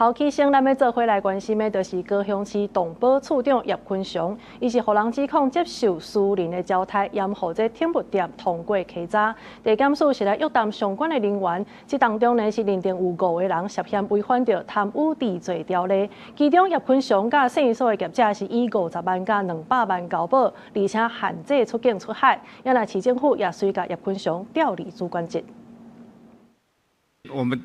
好，起先咱欲做伙來關心的，就是高雄市動保處長葉坤祥，伊是予人指控接受私人的招待，掩護這寵物店通過稽查。地檢署是來約談相關的人員，這當中呢是認定有五個人涉嫌違反著貪污治罪條例，其中葉坤祥佮生意所的業者是以50萬佮200萬交保，而且限制出境出海。也若市政府也隨共葉坤祥調離主管職。我們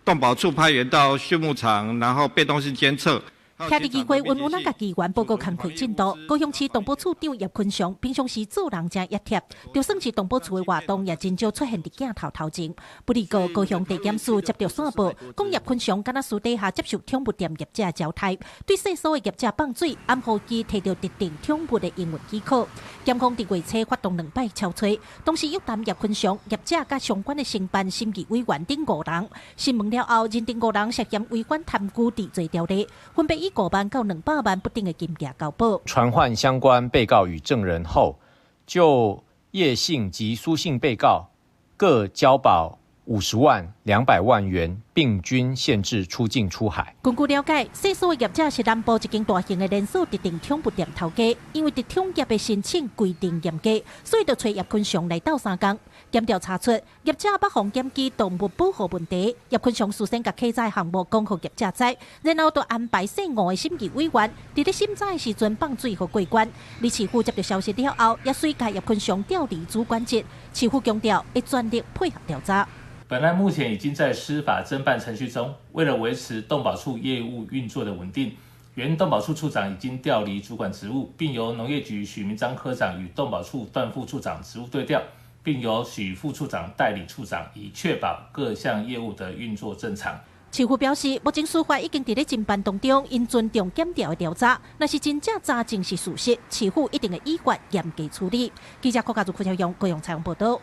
動保處派員到畜牧場，然後被動式監測。徛佇議會，溫溫仔共議員報告工課進度。高雄市動保處長葉坤祥平常時做人誠掖貼，就算是動保處的活動，也真少出現佇鏡頭頭前。不過高雄地檢署接著線報，講葉坤祥敢若私底下接受寵物店業者招待，對細數的業者放水，掩護其提著特定寵物的營運許可。檢方佇月初發動兩擺抄揣，當時約談葉坤祥、業者佮相關的承辦審議委員等五人，審問了後，認定五人涉嫌違反貪污治罪條例，分別以5萬到200萬不等的金額交保。傳喚相關被告與證人後，就葉姓及蘇姓被告各交保50萬、200萬元，並均限制出境出海。根據了解，細數的業者是南部一間大型的連鎖特定寵物店頭家，因為特寵業的申請規定嚴格，所以就揣葉坤祥來鬥相共。檢調查出業者捌予檢舉動物保護問題，葉坤祥事先共稽查項目講予業者知，然後就安排姓吳的審議委員，佇咧審查的時陣放水予過關。而市府接著消息了後，也隨共葉坤祥調離主管職。市府強調會全力配合調查。本案目前已經在司法偵辦程序中，為了維持動保處業務運作的穩定，原動保處處長已經調離主管職務，並由農業局許明章科長與動保處段副處長職務對調，並由許副處長代理處長，以確保各項業務的運作正常。市府表示，目前司法已經佇咧偵辦當中，𪜶尊重檢調的調查，若是真正查證是事實，市府一定會依法嚴格處理。記者郭家如、郭超勇高雄採訪報導。